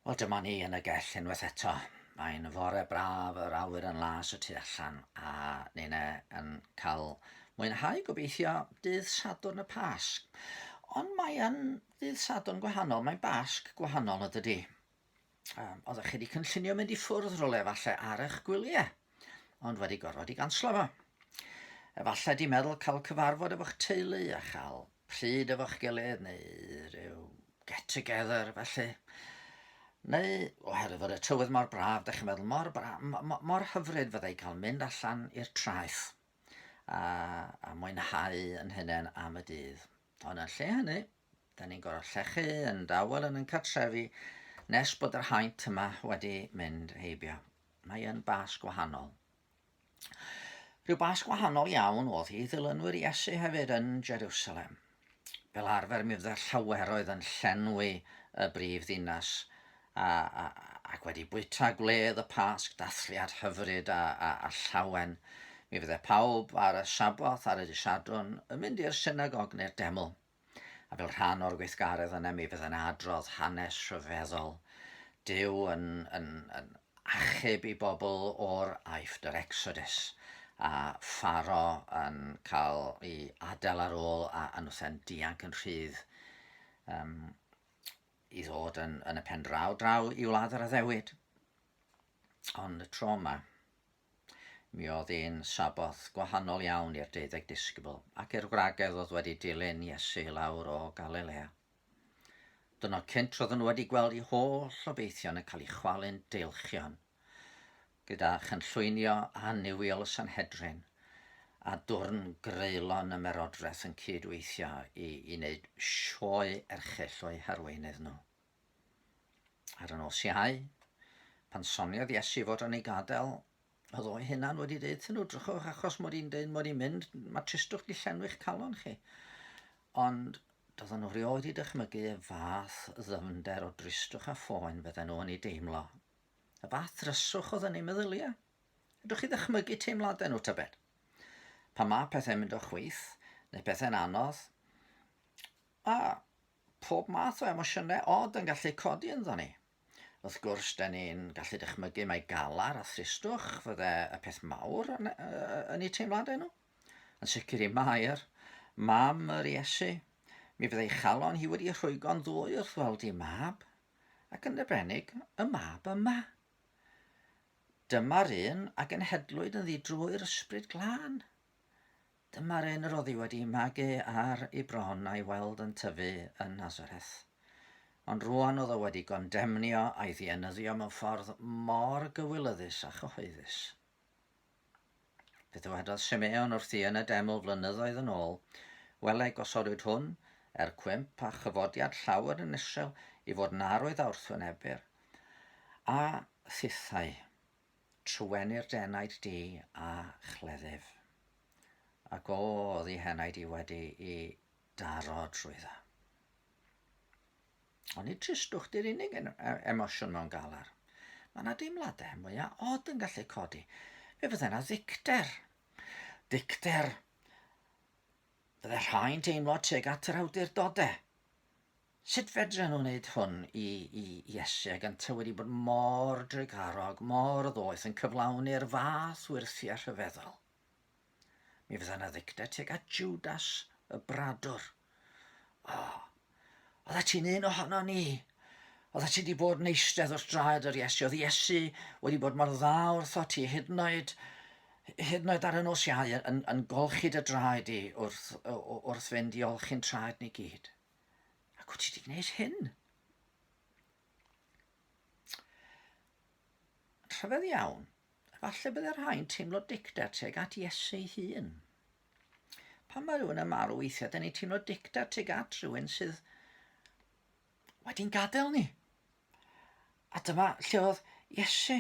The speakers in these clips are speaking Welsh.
Wel dyma ni yn y gell unwaith eto. Mae'n fore braf, yr awyr yn las y tu allan, a ninne yn cael mwynhau gobeithio dydd Sadwrn y Pasg. Ond mae yn ddydd Sadwrn gwahanol, mae'n Basg gwahanol yn dydy. Um, oeddech chi wedi cynllunio mynd i ffwrdd rhywle falle ar eich gwyliau, ond wedi gorfod i ganslo fo. Efallai di meddwl cael cyfarfod efo'ch teulu a chael pryd efo'ch gilydd neu rhyw get together felly. Neu oherwydd fod y tywydd mor braf, da chi'n meddwl mor, bra, mor hyfryd fyddai cael mynd allan i'r traeth a, a mwynhau yn hunain am y dydd. Ond yn lle hynny, da ni'n gorfod llechu yn dawel yn ein cartrefi nes bod yr haint yma wedi mynd heibio. Mae yn bas gwahanol. Rhyw Basg wahanol iawn oedd hi i ddilynwyr Iesu hefyd yn Jerusalem. Fel arfer mi fydde'r llaweroedd yn llenwi y brif ddinas a, a, ac wedi bwyta gwledd y Pasg, dathliad hyfryd a, a, a llawen. Mi fydde pawb ar y Saboth, ar y Dydd Sadwrn, yn mynd i'r synagog neu'r deml. A fel rhan o'r gweithgaredd yna mi fydd yna adrodd hanes rhyfeddol Duw yn, yn, yn achub i bobl o'r Aifft, yr Exodus, a Pharo yn cael ei adael ar ôl a nhw'n dianc yn rhydd um, i ddod yn, yn y pen draw, draw i wlad yr addewid. Ond y tro yma, Mi oedd hi'n Saboth gwahanol iawn i'r deuddeg disgybl ac i'r gwragedd oedd wedi dilyn Iesu i lawr o Galilea. Dyno cynt roedden nhw wedi gweld eu holl obeithion yn cael eu chwalu'n deilchion, gyda chynllwynio annuwiol y Sanhedrin a dwrn greulon y Merodraeth yn cyd-weithio i, i wneud sioe erchyll o'u harweinydd nhw. Ar y nos Iau, pan soniodd Iesu fod yn ei gadael, oedd o'i hunan wedi deud wrthyn nhw, drychwch, achos mod i'n deud mod i'n mynd, mae tristwch di llenwi'ch calon chi. Ond doedden nhw rioed i dychmygu y fath ddyfnder o dristwch a phoen fydden nhw yn ei deimlo. Y fath ddryswch oedd yn eu meddyliau. Ydych chi ddychmygu teimladau nhw tybed? Pan mae pethau'n mynd o chwith, neu pethau'n anodd, a pob math o emosiynau od yn gallu codi ynddo ni. Wrth gwrs, da ni'n gallu dychmygu mai galar a thristwch fydde y peth mawr yn, yn eu teimladau nhw. Yn sicr i Mair, mam yr Iesu, mi fyddai chalon hi wedi rhwygo'n ddwy wrth weld ei mab, ac yn arbennig y mab yma. Dyma'r un a genhedlwyd ynddi drwy'r Ysbryd Glân. Dyma'r un yr oedd hi wedi magu ar ei bron a'i weld yn tyfu yn Nazareth. Ond rŵan oedd o wedi gondemnio a'i ddienyddio mewn ffordd mor gywilyddus a chyhoeddus. Fe ddywedodd Simeon wrthi yn y deml flynyddoedd yn ôl, Wele, gosodwyd hwn, er cwymp a chyfodiad llawer yn Israel, i fod yn arwydd a wrthwynebir, a thithau. Truenir d'enaid di a chleddyf. Ac o, oedd ei henaid i wedi i daro drwyddo. Ond nid tristwch di'r unig e, emosiwn mewn galar. Mae yna deimladau mwyaf od yn gallu codi. Fe fydde yna ddicter. Dicter. Fydde rhai'n teimlo tuag at yr awdurdodau. Sut fedren nhw wneud hwn i, i Iesu ag yntau wedi bod mor drugarog, mor ddoeth yn cyflawni'r fath wyrthiau rhyfeddol? Mi fydda yna ddicter tuag at Judas y bradwr. O, oeddet ti'n un ohono ni. Oeddet ti wedi bod yn eistedd wrth draed yr Iesu. Oedd Iesu wedi bod mor dda wrtho ti, hyd yn oed, hyd yn oed ar y nos Iau, yn, yn golchi dy draed i wrth, wrth fynd i olchi'n traed ni gyd. Ac wyt ti wedi gwneud hyn? Rhyfedd iawn, efallai byddai rhai'n teimlo dicter tuag at Iesu ei hun. Pan mae rhywun yn marw weithiau, da ni'n teimlo dicter tuag at rhywun sydd wedi'n gadael ni. A dyma lle oedd Iesu.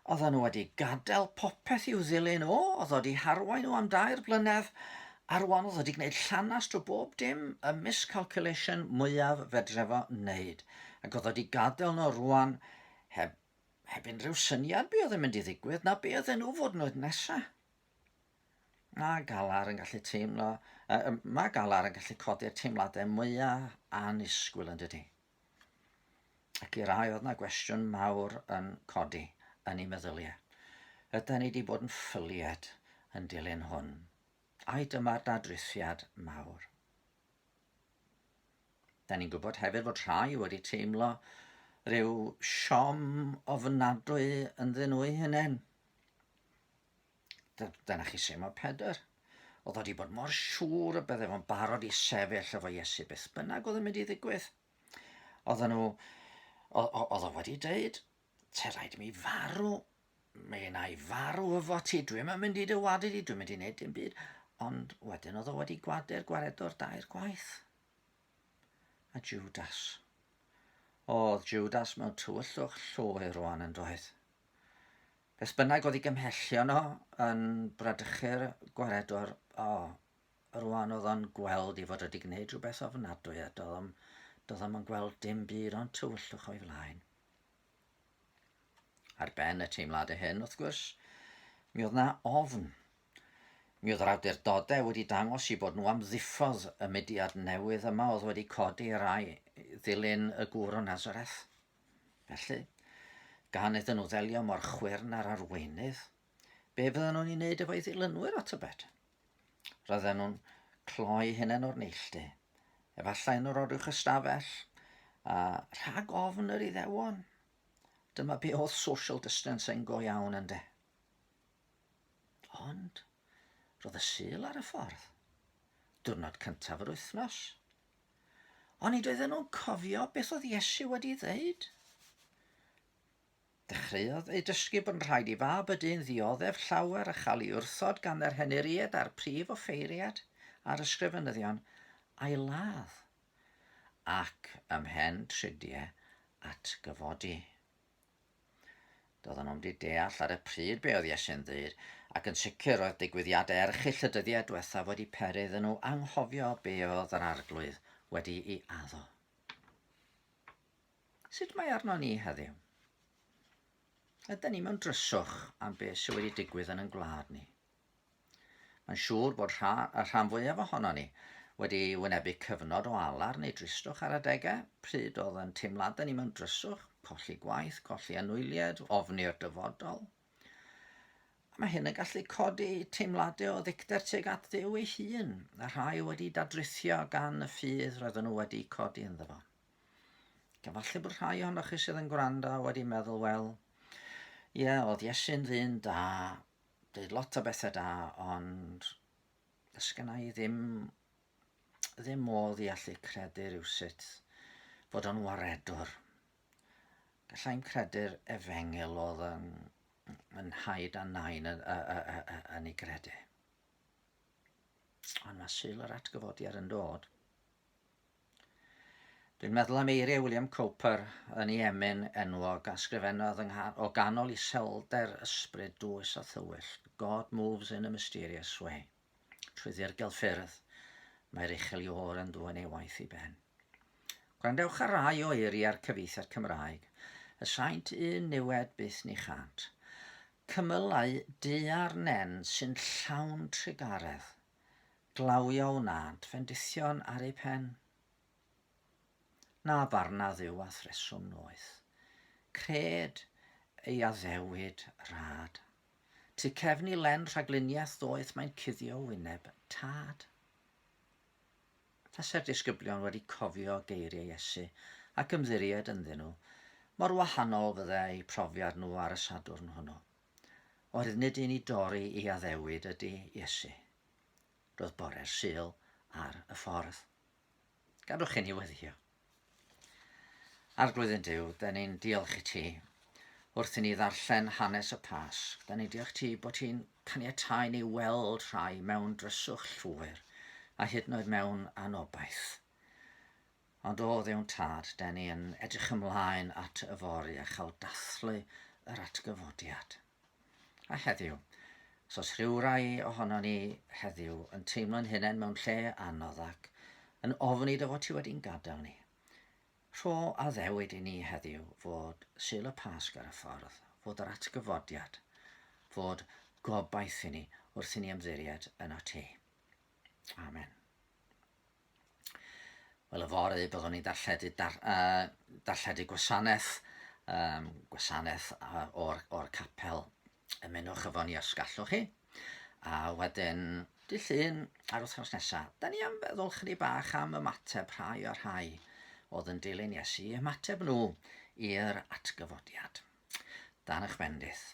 Oedden nhw wedi gadael popeth i'w ddilyn o, oedd o wedi harwain nhw am dair blynedd, a rwan oedd o wedi gwneud llanast o bob dim, y miscalculation mwyaf fedre fo wneud. Ac oedd o wedi gadael nhw rwan heb, heb unrhyw syniad be oedd yn mynd i ddigwydd, na be oedden nhw fod yn oed nesa. Mae galar yn gallu teimlo, uh, mae galar yn gallu codi'r teimladau mwyaf annisgwyl yn dydy. Ac i rai oedd 'na gwestiwn mawr yn codi yn eu meddyliau. Ydan ni wedi bod yn ffylied yn dilyn hwn? Ai dyma'r dadrithiad mawr? Da ni'n gwybod hefyd fod rhai wedi teimlo rhyw siom ofnadwy ynddyn nhw eu hunain. Dyna chi Seimon Pedr. Oedd o wedi bod mor siŵr y bydde fo'n barod i sefyll efo Iesu beth bynnag oedd yn mynd i ddigwydd. Oedden nhw, oedd o wedi deud, te rhaid i mi farw, mi wna i farw efo ti, dwi'n mynd i dy wadu di, dwi'n mynd i wneud dim byd. Ond wedyn oedd o wedi gwadu'r gwaredwr dair gwaith. A Judas. Oedd Judas mewn tywyllwch llwyr rwan yn doedd. Beth bynnag oedd ei gymhellion o yn bradychu'r gwaredwr, o, rwan oedd o'n gweld ei fod wedi gwneud rhywbeth ofnadwy a doedd o'm, doedd o'm yn gweld dim byd ond tywyllwch o'i flaen. Ar ben y teimladau hyn, wrth gwrs, mi oedd na ofn. Mi oedd yr awdurdodau wedi dangos i bod nhw am ddiffodd y mudiad newydd yma oedd wedi codi rai ddilyn y gŵr o Nazareth. Felly, gan iddyn nhw ddelio mor chwyrn â'r arweinydd, be fydden nhw'n ei wneud efo'i ddilynwyr o tybed? Roedden nhw'n cloi hunain o'r neilltu, efallai yn yr oruwch ystafell, a rhag ofn yr Iddewon. Dyma be oedd social distancing go iawn ynde. Ond, roedd y Sul ar y ffordd. Diwrnod cyntaf yr wythnos. Onid oedden nhw'n cofio beth oedd Iesu wedi ddeud? Dechreuodd eu dysgu bod yn rhaid i fab y dyn ddioddef llawer a chael ei wrthod gan yr henuriaid a'r prif offeiriad a'r ysgrifenyddion a'i ladd, ac ymhen tridiau atgyfodi. Doedden nhw'm 'di deall ar y pryd be oedd Iesu'n ddeud, ac yn sicr roedd digwyddiadau erchyll y dyddiau diwethaf wedi peri iddyn nhw anghofio be oedd yr Arglwydd wedi'i addo. Sut mae arno ni heddiw? Ydyn ni mewn dryswch am beth sydd wedi digwydd yn ein gwlad ni? Mae'n siŵr bod rha, y rhan fwyaf ohono ni wedi wynebu cyfnod o alar neu dristwch ar adegau, pryd oedd yn teimladau ni mewn dryswch, colli gwaith, colli anwyliaid, ofni'r dyfodol. A mae hyn yn gallu codi teimladau o ddicter tuag at Dduw ei hun, a rhai wedi dadrithio gan y ffydd roedden nhw wedi codi ynddo fo. Ac efallai bod rhai ohonoch chi sydd yn gwrando wedi meddwl, wel, ie, yeah, oedd Iesu'n ddyn da, deud lot o bethau da, ond does gynna i ddim, ddim modd i allu credu rhywsut fod o'n waredwr. Gallai'm credu'r efengyl oedd yn, yn nhaid a nain yn, yn, yn ei gredu. Ond mae Sul yr Atgyfodiad yn dod. Dwi'n meddwl am eiriau William Cowper yn ei emyn enwog a sgrifennodd yng o ganol iselder ysbryd dwys a thywyll, God moves in a mysterious way. Trwy ddirgel ffyrdd, mae'r uchel Iôr yn dwyn ei waith i ben. Gwrandewch ar rai o eiriau'r cyfieithiad Cymraeg. Y saint un niwed byth ni chant. Cymylau du ar nen sy'n llawn trugaredd. Glawio wnânt fendithion ar ei phen. Na farna Dduw â threswm noeth. Cred ei addewid rhad. Tu cefn i len rhagluniaeth ddoeth mae'n cuddio wyneb tad. Tase'r disgyblion wedi cofio geiriau Iesu ac ymddiried ynddyn nhw, mor wahanol fydde eu profiad nhw ar y Sadwrn hwnnw. Oherwydd nid un i dorri i addewid ydy Iesu. Roedd bore'r Sul ar y ffordd. Gadwch i ni weddio. Arglwydd ein Duw, da ni'n diolch i ti wrth i ni ddarllen hanes y Pasg. Da ni'n diolch ti bod ti'n caniatáu ni weld rhai mewn dryswch llwyr a hyd yn oed mewn anobaith. Ond o Dduw'n Tad, den ni yn edrych ymlaen at yfory a chael dathlu yr atgyfodiad. A heddiw, os oes rhywrai ohono ni heddiw yn teimlo'n hunain mewn lle anodd ac yn ofni dy fod ti wedi'n gadael ni, rho addewid i ni heddiw fod Sul y Pasg ar y ffordd, fod yr atgyfodiad, fod gobaith i ni wrth i ni ymddiried yno ti. Amen. Wel, yfory byddwn ni'n darlledu dar, darlledu gwasanaeth, um, gwasanaeth o'r, or capel. Ymunwch efo ni os gallwch chi. A wedyn, dy llun ar wythnos nesaf, da ni am feddwl chydig bach am ymateb rhai o'r rhai oedd yn dilyn Iesu, ymateb nhw i'r atgyfodiad. Dan eich bendith.